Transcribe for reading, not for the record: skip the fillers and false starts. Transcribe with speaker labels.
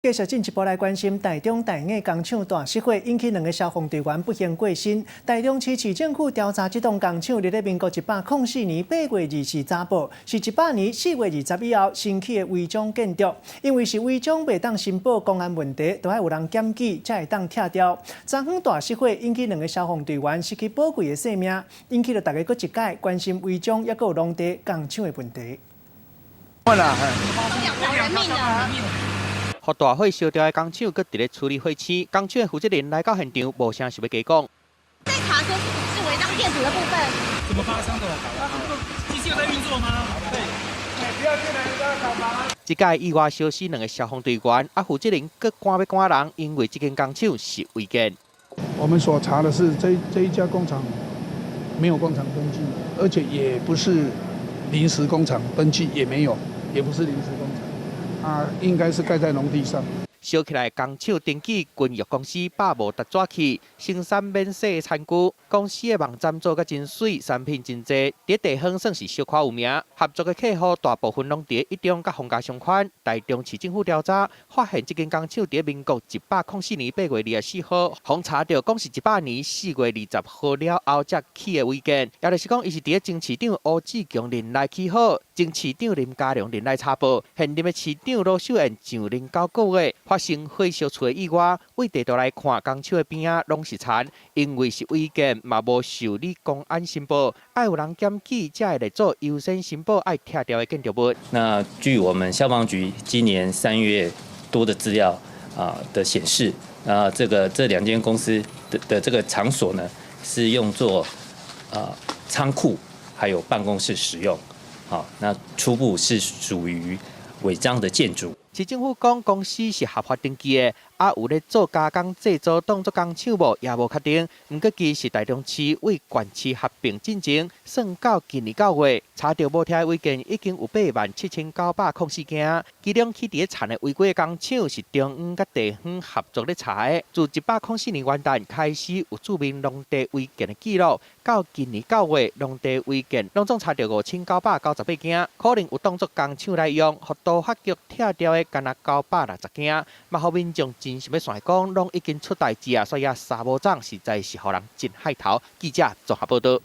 Speaker 1: 繼續進一步來關心台中大雅工廠大失火，引起兩个消防隊員不幸過身。台中市市政府調查這棟工廠，佇咧民國104年8月24查報，是100年4月20以後新起的違章建築。因為是違章，袂當申報工安問題，都愛有人檢舉才會當拆掉。昨昏大失火，引起兩个消防隊員失去寶貴的性命，引起著大家閣一擺關心違章抑閣有農地工廠的問題。
Speaker 2: 兩條人命啊！
Speaker 3: 予大火燒掉的工廠，閣佇咧處理火屍。工廠的負責人來到現場，無啥想欲加講。
Speaker 2: 在查說是是違章建築的部分。
Speaker 4: 怎麼發生的？機器有在運作嗎？對。不要進來，不要搞麻。
Speaker 3: 這擺意外燒死兩个消防隊員，啊，負責人閣趕欲趕人，因為這間工廠是違建。
Speaker 5: 我們所查的是這一家工廠沒有工廠登記，而且也不是臨時工廠登記，也沒有，也不是臨時工廠。啊，應該是蓋在農地上。
Speaker 3: 燒起來工廠登記軍藥公司百無達紙去生產免洗的餐具，公司的網站做甲真媠，產品真濟，佇地方算是小可有名。合作的客戶大部分攏佇一中佮逢甲相關。台中市政府調查發現，這間工廠佇民國104年8月24號，予查著講是100年4月20號了後才起的違建，也就是講，伊是佇前市長吳志強任內起好，前市長林佳龍任內查報，現任的市長盧秀燕上任九個月，發生火燒厝的意外，對地圖來看，工廠的邊仔攏是田，因為是違建，嘛無受理工安申報，愛有人檢舉才會列做優先申報愛拆掉的建築物。
Speaker 6: 那據我們消防局今年3月多的資料啊的顯示，啊，這個這兩間公司的這個場所呢，是用作啊倉庫還有辦公室使用，好，那初步是屬於違章的建築。
Speaker 3: 市政府講公司是合法登記的，啊有咧做加工製造當作工廠無，也無確定。毋過其實台中市對縣市合併進前，算到今年9月，查著無拆的違建已經有87,904間，其中起佇咧田的違規工廠是中央佮地方合作咧查的。自104年元旦開始有註明農地違建的記錄，到今年9月，農地違建攏總查著5998間，可能有當作工廠來用，予都發局拆掉的干焦960間，嘛予民眾真想欲算講，攏已經出代誌啊，所以啊，三無長實在是予人真害頭。記者綜合報道。